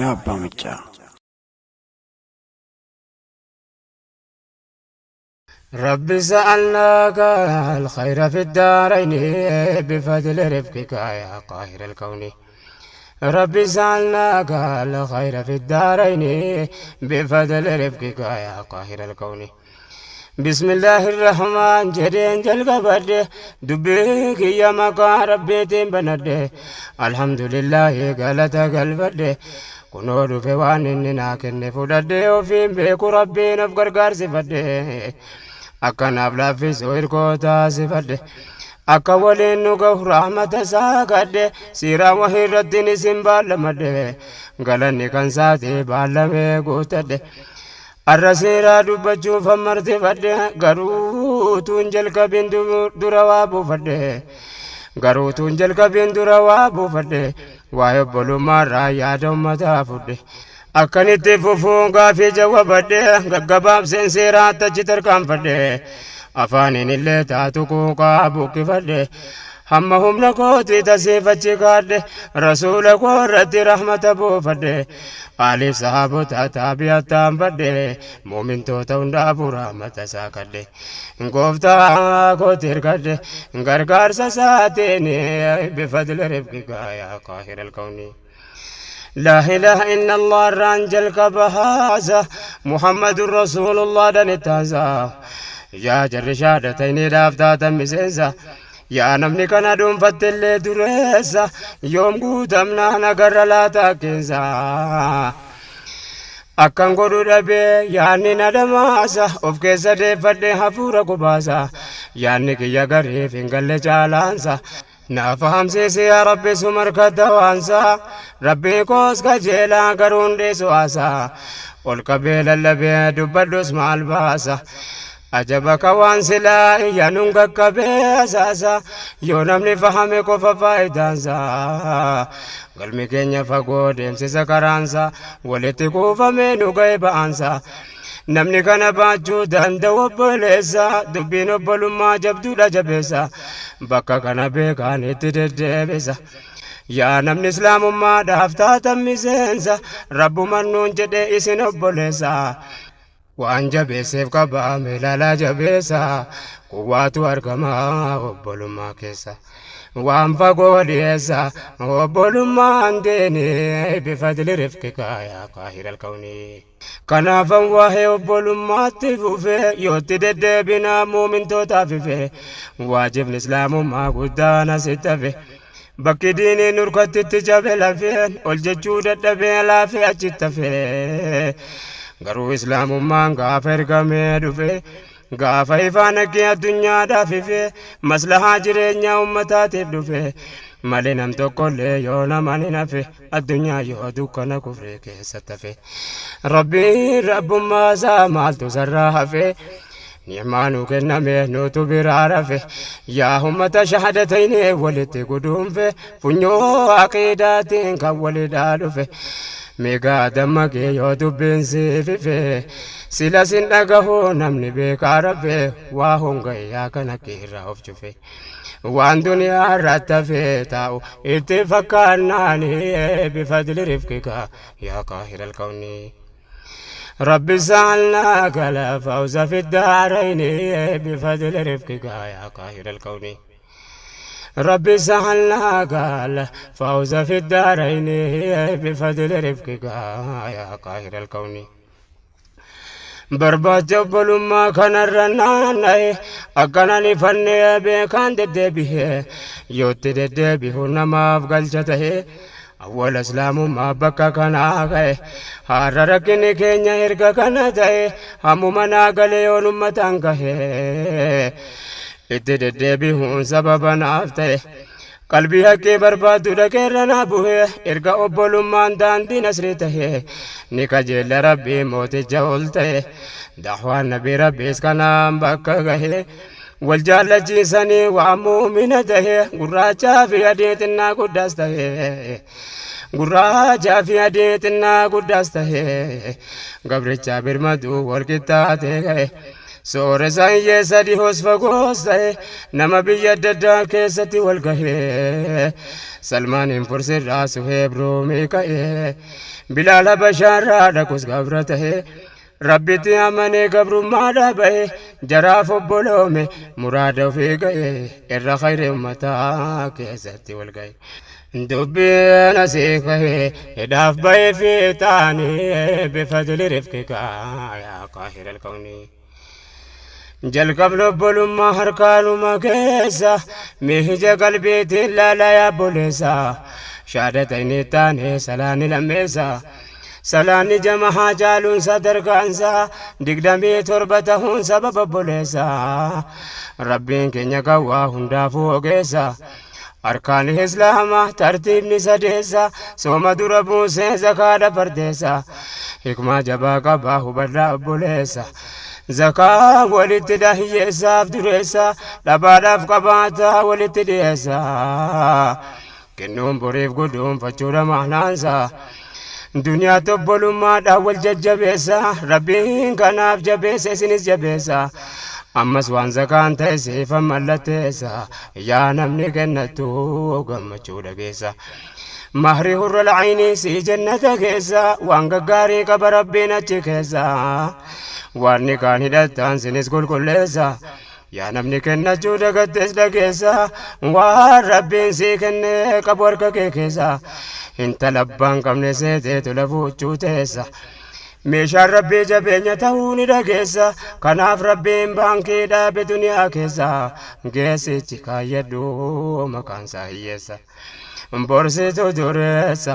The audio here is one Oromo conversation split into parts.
Raayyaa Abbaa Maccaa. رب سألناك الخير في الدارين بفضل رفقك يا قاهر الكون. رب سألناك الخير في الدارين بفضل رفقك يا قاهر الكون. بسم الله الرحمن جرين جلقبد دبيك يا مكا ربي بند الحمد لله قالت قلبد kunoo dhufe waan inni naa kenne fudhadhe ofiin beeku rabbiin of gargaarsifadhe akkanaaf laaffisuu hirkoo taasifadhe akka waliin nu gahu rahmata isaa kadhe siiraa wahii irrattiin isin baallamadhe galanni kan saatee baallamee guutadhe arra seeraa dubbachuuf ammartifadhe garuu tuun jalqabin dura waa buufadhe garuu tuun jalqabin dura waa buufadhe waa'ee obbolummaarraa yaada ummataa fudhe akkanitti fufuun gaafii jawwabadhe gaggabaabseen seeraatti achi tarkaanfadhe afaaniin illee taatu quuqaa buqqifadhe hamma humna kootii tasiifachi kaadhe rasuula koo irratti rahmata buufadhe aaliif sahaabota taabi'attaan badhe muumintoota hundaafuu rahmata isaa kadhe gooftaa kooti hirkadhe gargaarsa isaatiin bifadli rifqika yaa qaahira alkawni. لا إله إلا الله الرانجل كبهازة محمد رسول الله دنتازا يا جر شهادتين دافتاتا مسنسا yaa namni kana dhuunfattillee dureessa yoom guutamnaan agarra laata keessa akkan godhu dhabee yaanni na dhamaasa of keessa deeffadhee hafuura gubaasa yaanni kiyya gariif hin galle caalaansa naa fahamsiisi yaa rabbi sumarka dawaansa rabbii koos qajeelaa garuun dhiisu haasa ol qabee lallabee dubbadhus maal baasa ajaba ka waan silaa iyyanuun qaqqabee asaasa yoo namni fahame qofa faayidaansa galmi keenya fagoo deemsisa karaansa walitti kuufamee nu ga'e ba'aansa namni kana baachuu danda'u obboleessa dubbiin obbolummaa jabduudha jabeessa bakka kana beekaan itti deddeebisa. Yaa namni islaamummaadhaaf taatan miseensa rabbuman nuun jedhe isin obboleessa. Waan jabeesseef qabaa ilaalaa jabeessa kuwaatu argama obbolummaa keessa. Waan fagoo dhiyeessa obbolummaan deeni bifadli rifqika yaa qaahira alkawni. Kanaafan waa'ee obbolummaatti fufee yootti deddeebinaa muumintootaaf ife waajibni islaamummaa guddaan asitti hafe. Bakki diiniin nurkattitti jabe lafeen ol jechuu dadhabee laafee achitti hafe. Garuu islaamummaan gaafa ergamee dhufe gaafa ifaan akkee addunyaadhaaf ife maslahaa jireenyaa ummataatiif dhufe malee nam tokkollee yoo naman hin hafe addunyaa yoo dukkana kufree keessatti hafe rabbiin rabbummaa isaa maaltu sarraa hafe ni'maa nu kenname nutu biraa rafe yaa ummata shahadatayni walitti guduunfe funyoo aqiidaatiin kan walidhaa dhufe. Meegaa dammaqee yoo dubbiin siifife sila sin dhagahu namni beekaa rafe waa hongayyaa kana keerraa of cufe waan duniyaa irratti hafee taa'u itti fakkaannaani bifadli rifqika yaa qaahira alkawni. رب سألناك الفوز في الدارين بفضل رفقك يا قاهر الكون. رب سألناك الفوز في الدارين بفضل رفقك يا قاهر الكون. Barbaacha obbolummaa kanarra naanna'e akkanaan ifannee beekaan deddeebi'e yootti deddeebi'u namaaf galcha ta'e awwala islaamummaa bakka kanaa ka'e har'a rakkinni keenya erga kana ta'e hammuma naa galee yoon ummataan gahe itti deddeebi'uun sababa naaf ta'e qalbii haqqee barbaaddu dhaqeerra naa bu'e erga obbolummaan daandii nasrii ta'e ni kajeella rabbii mooticha ol ta'e dahwaan nabii rabbiis kanaan bakka gahe wal jaallachiisanii waa muumina ta'e gurraachaa fi adii xinnaa guddaas ta'e gurraachaa fi adii xinnaa guddaas ta'e gabrichaa birmaduu wal qixxaatee ga'e. Sooressa hiyyeessa dhihoos fagoos ta'e nama biyya adda addaa keessatti wal gahee Salmaaniin Fursirraa Suheeb Ruumii ka'ee Bilaal Habashaarraa dhaqus gabra ta'e Rabbitti amanee gabrummaadhaa ba'e jaraaf obboloome muraada ofii ga'e irra khayri ummataa keessatti wal ga'e. Dubbiin asii ka'e hidhaaf ba'ee fi taanii bifadli rifqika yaa qaahira alkawnii. Jalqabni obbolummaa harkaanuma keessa miija qalbiitiin laalaa yaabboleessa shaadata inni taane salaanni lammeessa salaanni jamahaa caaluun sadarkaansa 27 tahuun sababa obboleessa rabbiin keenya kawwaa hundaafuu ogeessa arkaan islaama tartiibni sadeessa sooma dura buusee zakaadha fardeessa hikmaa jabaa qabaa hubadhaa obboleessa zakaa walitti hiyyeessaaf dureessa dhabaadhaaf qabaataa walitti dhiyeessa kennuun boriif guduunfachuudha maanaansa duniyaa obbolummaadhaan wal jajjabeessa rabbiin kanaaf jabeessa isinis jabeessa ammas waan zakaan ta'e seefan mallatteessa yaa namni kennattu gammachuu dhageessa. Mahri hurra lacayni si jannata keessa waan gaggaarii qaba rabbiin achi keessa waan kaan hidhattaan sinis qulqulleessa yaa namni kennachuu dagattes dhageessa waan rabbiin sii kenne qabu harka kee keessa intala abbaan qabne seeteetu lafuuchuu teessa meeshaan rabbii jabeenya ta'uu ni dhageessa kanaaf rabbiin baankii dhaabe duniyaa keessa geessichi kaayyadhu maqaan isaa hiyyeessa. Borsitu dureessa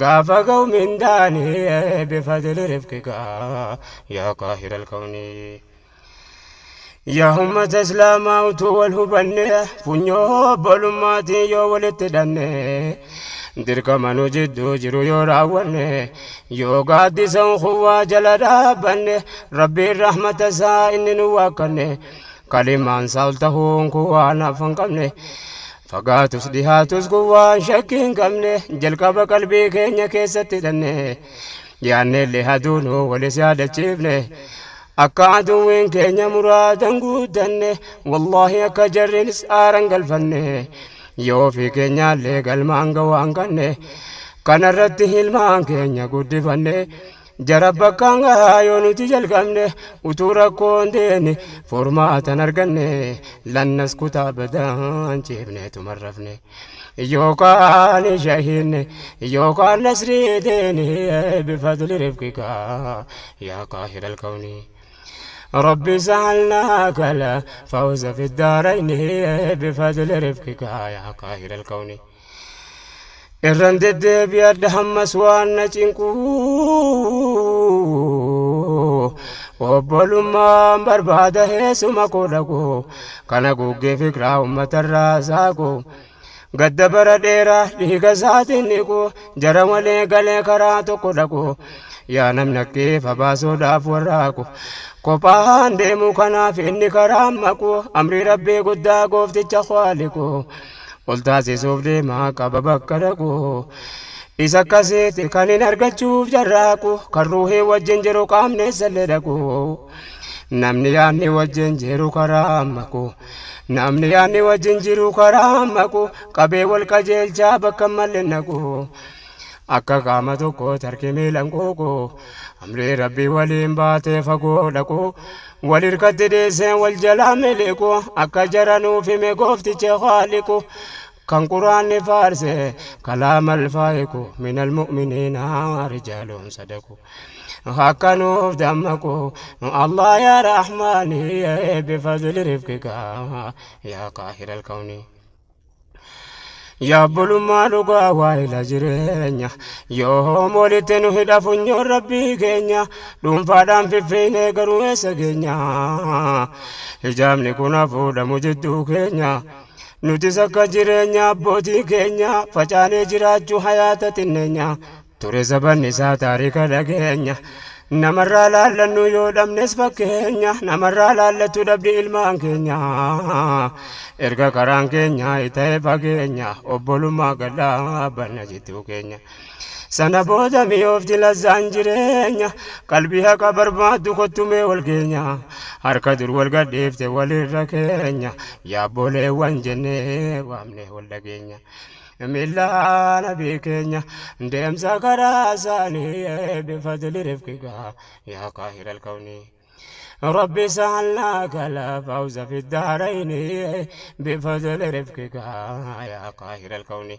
gaafa ga'u mindaanii bifadli rifqika yaa qaahira alkawnii. Yaa ummata islaamaa utuu wal hubanne funyoo obbolummaatiin yoo walitti hidhanne dirqama nu jidduu jiru yoo raawwanne yoo gaaddisa ukhuwaa jala dhaabbanne rabbiin rahmata isaa inni nu waakkanne kalimaan isaa ol tahuun kun waan hafa hin qabne fagaatus dhihaatus kun waan shakkii hin qabne jalqaba qalbii keenya keessatti hidhanne yaannellee haduunuu walis yaadachiifne akka aduwwiin keenya muraadan guutanne wallaahi akka jarrinis aaran galfanne yoo ofii keenyaallee galmaan ga'uu kanne kanarratti hilmaan keenya guddifanne jara bakkaan gahaa yoo nuti jalqabne utuu rakkoon deene furmaatan arganne lannas kutaa badaan ciifneetu marrafne yookaan shahinne yookaan nasrii deene bifadli rifqika yaa qaahira alkawnii. ربي سألناك الفوز في الدارين بفضل رفقك يا قاهر الكون. Irran deddeebi'adha hammas waan na cinqu obbolummaan barbaada heessuma koo dhaqu kana guggee fikiraa uummatarraa saaqu gadda bara dheeraa dhiiga isaatiin dhiqu jara malee galee karaa tokko dhaqu yaa namni akkeefa baasuudhaaf warraaqu kophaan deemu kanaaf inni karaa maqu amrii rabbii guddaa goofticha kwaaliqu ol taasisuuf deemaa qaba bakka dhaqu isa akkasiiti kan hin argachuuf jarraaqu kan ruuhii wajjin jiru qaamni sallee dhaqu namni yaadni wajjin jiru karaa maqu namni yaadni wajjin jiru karaa maqu qabee wal qajeelchaa bakka malee naqu akka qaama tokko tarki miilan quuqu amrii rabbii waliin baatee fagoo dhaqu wal hirkatti dhiisee wal jalaa miliqu akka jara nuuf hime goofticha haaliqu kan quraanni faarse kalaama alfaayiqu min almu'miniina rijaaluun sadaqu akka nuuf dammaqu Allah yaa rahmaani bifadli rifqika yaa qaahira alkawnii. Yaa obbolummaa dhugaa waa'ila jireenya yoom walitti nu hidha funyoon rabbii keenya dhuunfaadhaan fiffiinee garuu eessa keenya hijaabni kun hafuudhamu jidduu keenya nutis akka jireenya abbootii keenya facaanee jiraachuu hayaata xinneenya ture sabanni isaa taarika dhageenya namarraa laallannu yoo dhabnes fakkeenya namarraa laallatu dhabdi ilmaan keenya erga karaan keenya ta'e fageenya obbolummaa gadhaabanna jidduu keenya Sana booda mi'oofti lazzaan jireenya qalbii haqa barbaaddu kottumee wal keenya harka dur wal gadhiifte walirra keenya yaabboleewwan jennee waamne wal dhageenya. Miilaa nabii keenya deemsa karaa isaanii bifadli rifqikaa yaa qaahira alkawnii. ربي سألناك الفوز في الدارين بفضل رفقك يا قاهر الكون.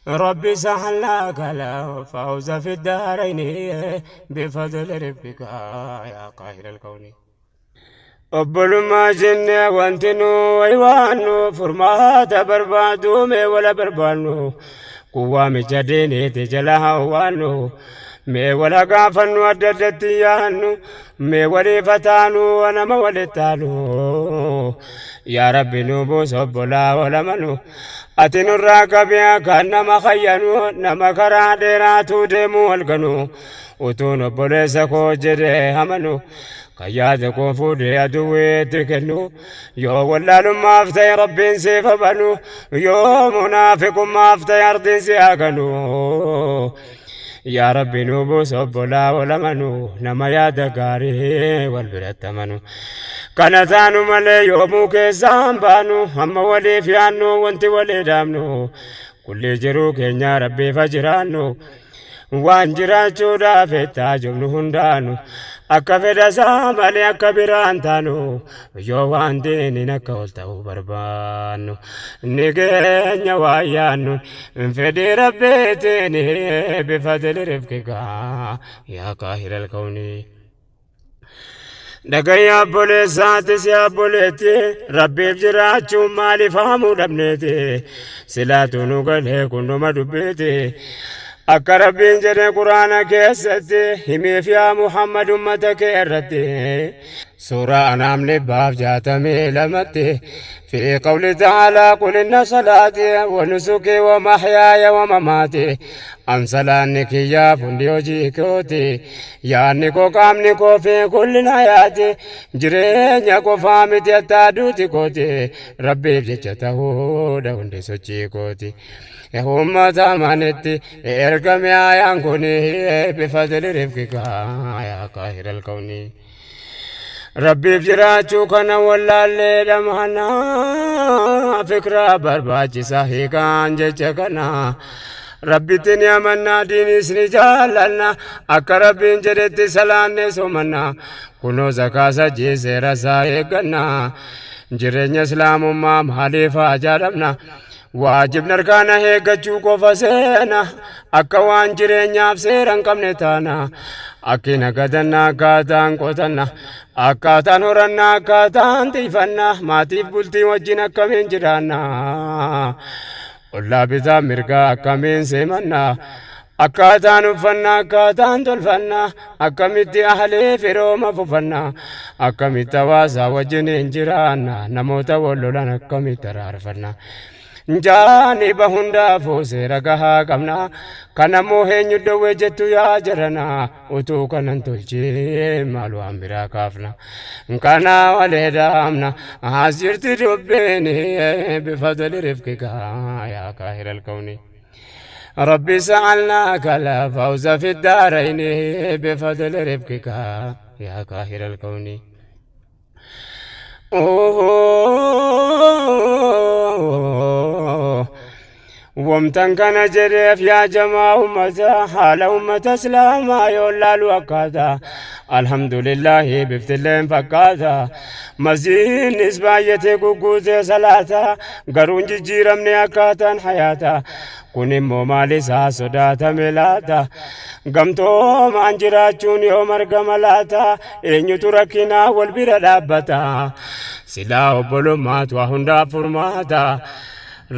ربي سألناك الفوز في الدارين بفضل رفقك يا قاهر الكون. Obbolummaa jennee wanti nu waywaannu furmaata barbaadu mee wala barbaannu kun waamicha diiniiti jala hawwaannu mee wala gaafannu adda addatti yaannu mee waliif taanu nama walittaanu yaa rabbi nu buusa obbolaa walamanu ati nurraa qabiyaa kan nama hayyanu nama karaa dheeraatu deemu halkanu utuun obboleessa koo jedhee amanu kan yaada koo fuudhee aduweetti kennu yoo wallaalummaaf ta'e rabbiin siif banu yoo munaafiqummaaf ta'e ardiin si haganu yaa rabbi nu buusa obbolaa walamanu nama yaada gaarii wal biratti amanu kana taanu malee yoomuu keessaan baanu amma waliif yaannu wanti walii dhaabnu kulli jiruu keenya rabbiif jiraannu waan jiraachuudhaaf itti hundaanu akka fedha isaa malee akka biraan taanu yoo waan diiniin akka ol ta'uu barbaannu ni keenya waa yaannu fedhii rabbiitiin bifadli rifqikaa yaa qaahira alkawnii. Dhagayya obboleessaatis yaa obboleetti rabbiif jiraachuun maaliif haamuu dhabneeti silaatu nu galee kunnuma dubbiiti. Akka rabbiin jedhe quraana keessatti himiif yaa Muhammad ummata kee irratti suuraa anaam 162tti fi qawli ta'aalaa qul inna salaatii wa nusukii wa mahyaaya wa mamaatii an salaanni kiyyaaf hundi hojii kooti yaanni koo qaamni koo fi kulli hayaati jireenya qofaa miti attaa duuti kooti rabbiif jecha ta'uudha hundi sochii kooti. Ummata amanetti ergame ayaan kun bifadli rifqikaa yaa qaahira alkawnii. Rabbiif jiraachuu kana wallaallee dhamana fikraa barbaachisa hiikaan jecha kana. Rabbitti ni amannaa diinis ni jaallanna akka rabbiin jedhetti salaanne soomanna kunoo zakaa sajjii seera isaa eegganna jireenya islaamummaa maaliif haa jaalamna. Waajibni arkaana eeggachuu qofa seena akka waan jireenyaaf seera hin qabne taana akki nagadanna akkaataan qotanna akkaataan horanna akkaataan tiifanna maatiif bultii wajjin akkamiin jiraanna ollaa bitaa mirgaa akkamiin seemanna akkaataan uffanna akkaataan tolfanna akkamitti ahlee firooma fufanna akkamitti hawaasaa wajjin hin jiraanna namoota wal lolan akkamitti araarfanna. Jaaniba hundaafuu seera gahaa qabna kanammoo eenyu dhowwee jettu yaa jarana utuu kanan tolchee maal waan biraa kaafna kana walee dhaamna as jirti dubbiin bifadli rifqikaa yaa qaahira alkawnii. ربي سألناك الفوز في الدارين بفضل رفقك يا قاهر الكون. ومتن كان جريف يا جماعة أمتا حال أمة إسلاما يولال وكاتا الحمد لله بفتلين فكاتا مزين نسبايتي قوقوتي صلاتا قرون جيرمني أكاتا حياتا kun immoo maal isaa sodaatame laata gamtoomaan jiraachuun yoom argama laata eenyutu rakkinaa wal bira dhaabbata silaa obbolummaatu waa hundaaf furmaata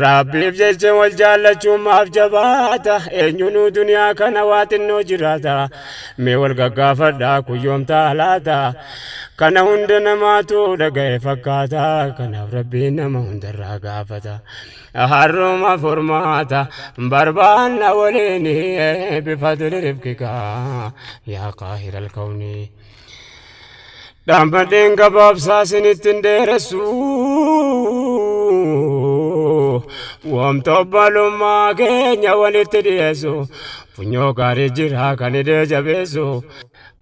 Rabbiif jecha wal jaallachuun maaf jabaata eenyunuu duniyaa kana waa xinnoo jiraata mee wal gaggaafadhaa kuyyoomtaa laata kana hunda namaatu dhaga'e fakkaata kanaaf rabbiin nama hundarraa gaafata harruma furmaata barbaanna waliin bifadli rifqikaa yaa qaahira alkawnii. Dhaammadheen gabaabsaa isinitti hin dheeressu. Wamta obbolummaa keenya walitti dhiyeessu funyoo gaarii jira kan hidhee jabeessu.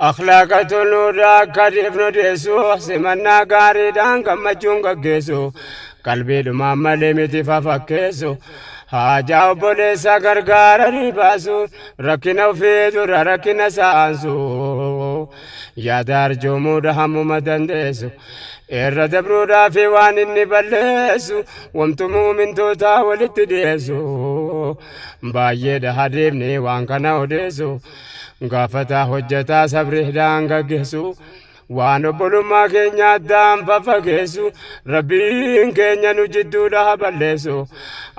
Akhlaaqa toluudha akka dhiifnu dhiyeessu simannaa gaariidhaan gammachuun gaggeessu qalbiidhumaan malee miti fafakkeessu. Haajaa obboleessa gargaaranii baasu rakkina ofii dura rakkina saansu yaada arjoomuudha hammuma dandeessu irra dabruudhaa fi waan inni balleessu wamtu muumintootaa walitti dhiyeessu baay'eedha hadeemne waan kana odeessu gaafataa hojjetaa sabriidhaan gaggeessu. Waan obbolummaa keenya addaan faffageessu rabbiin keenya nu jidduudha balleessu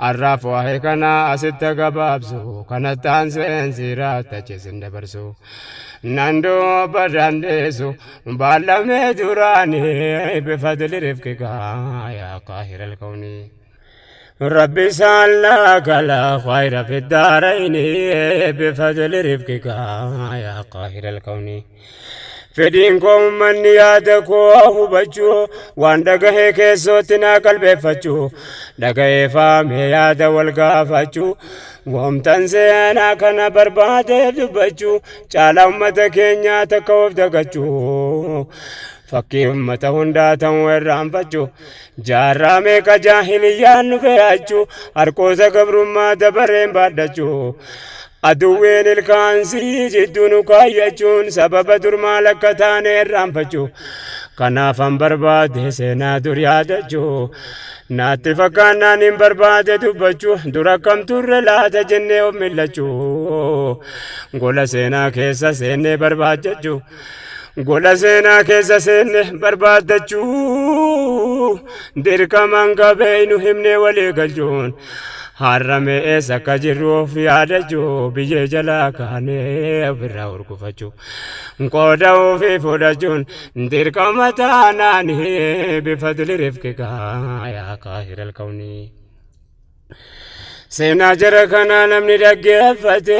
arraaf waa'ee kana asitti gabaabsu kanattaan seensiiraatti achisin dabarsu nan dubba dandeessu baallamee duraanii bifadli rifqikaa yaa qaahira alkawnii. ربي سألناك لا خير في الدارين بفضل رفقك يا قاهر الكون. Fedhiin koo uummanni yaada koo hubachuu waan dhagahee keessootti naa qalbeeffachuu dhagahee faamee yaada wal gaafachuu wamtan seenaa kana barbaadeef dubbachuu caalaa uummata keenyaa takka of dagachuu fakkii uummata hundaa ta'uu irraanfachuu jaarraa meeqa jaahiliyyaan nu fe'achuu harkoota gabrummaa dabareen baadhachuu. Aduwween ilkaansii jidduu nu kaayyachuun sababa dur maal akka taane irraanfachuu kanaafan barbaade seenaa dur yaadachuu naatti fakkaannaan hin barbaade dubbachuu dura akkam turre laata jennee of millachuu gola seenaa keessa seennee barbaadachuu gola seenaa keessa seenne barbaaddachuu dirqamaan qabee nu himnee walii galchuun. Harrame eessa akka jirru of yaadachuu biyyee jalaa kaanee ofirraa hurgufachuu qooda ofii fudhachuun dirqama taanaanii bifadli rifqikaa yaa qaahira alkawnii. Seenaa jara kanaa namni dhaggeeffate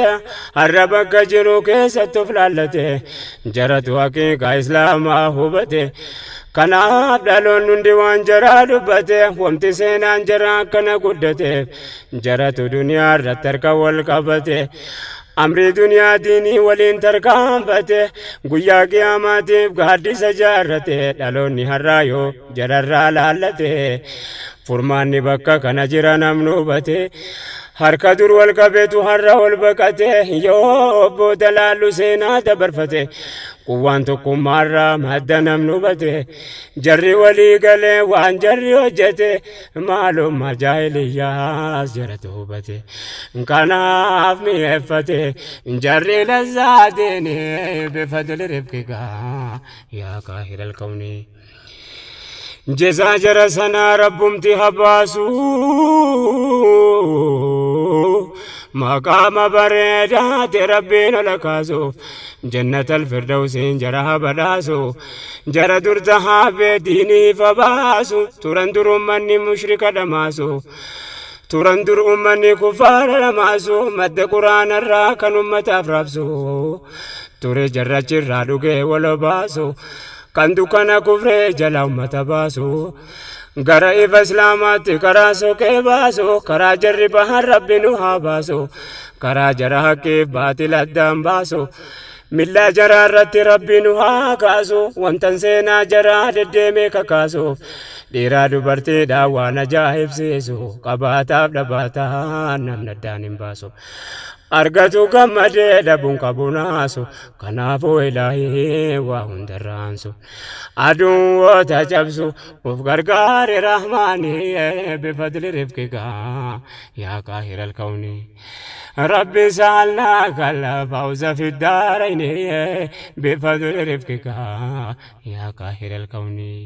har'a bakka jiru keessatti of laallate jaratu haqiiqaa islaamaa hubate. Kanaaf dhaloonni hundi waan jaraa dubbate wamti seenaan jaraa akkana guddate jaratu duniyaa irratti harka wal qabate amrii duniyaa diinii waliin tarkaanfate guyyaa qiyaamaatiif gaaddisa jaarrate dhaloonni har'aa yoo jararraa laallate furmaanni bakka kana jira namni hubate. Harka dur wal qabeetu har'a ol baqate yoo obbo Dalaallu seenaa dabarfate quwwaan tokkummaarraa madda namni hubate jarri walii galee waan jarri hojjete maalummaa jaahiliyyaas jaratu hubate kanaaf mi'eeffate jarri lazzaatiin bifadli rifqikaa yaa qaahira alkawnii. Jezaa jara sanaa rabbumti habaasu maqaama bareedaate rabbiin ol kaasu jannata alfirdawsiin jara habadhaasu jara dur tahaabee diiniif habaasu turan dur ummanni mushrika dhamaasu turan dur ummanni kufaara dhamaasu madda quraanarraa kan ummataaf raabsu ture jarrachirraa dhugee wal obaasu kan dukkana kufree jala ummata baasu gara ifa islaamaatti karaa soqee baasu karaa jarri bahan rabbi nu haa baasu karaa jara haqqiif baatil addaan baasu millaa jaraa irratti rabbi nu haa kaasu wantan seenaa jaraa deddeemee kakaasu dhiiraa dubartiidhaan waan ajaa'ibsiisu qabaataaf dhabaataan namni addaan hin baasu. Argatu gammadee dhabuun qabu naasu kanaafuu ilaahii waa hundarraansu aduun woota cabsu of gargaare rahmaanii bifadli rifqikaa yaa qaahira alkawnii. Rabbi saalnaaka alfawza fi daarayni bifadli rifqikaa yaa qaahira alkawnii.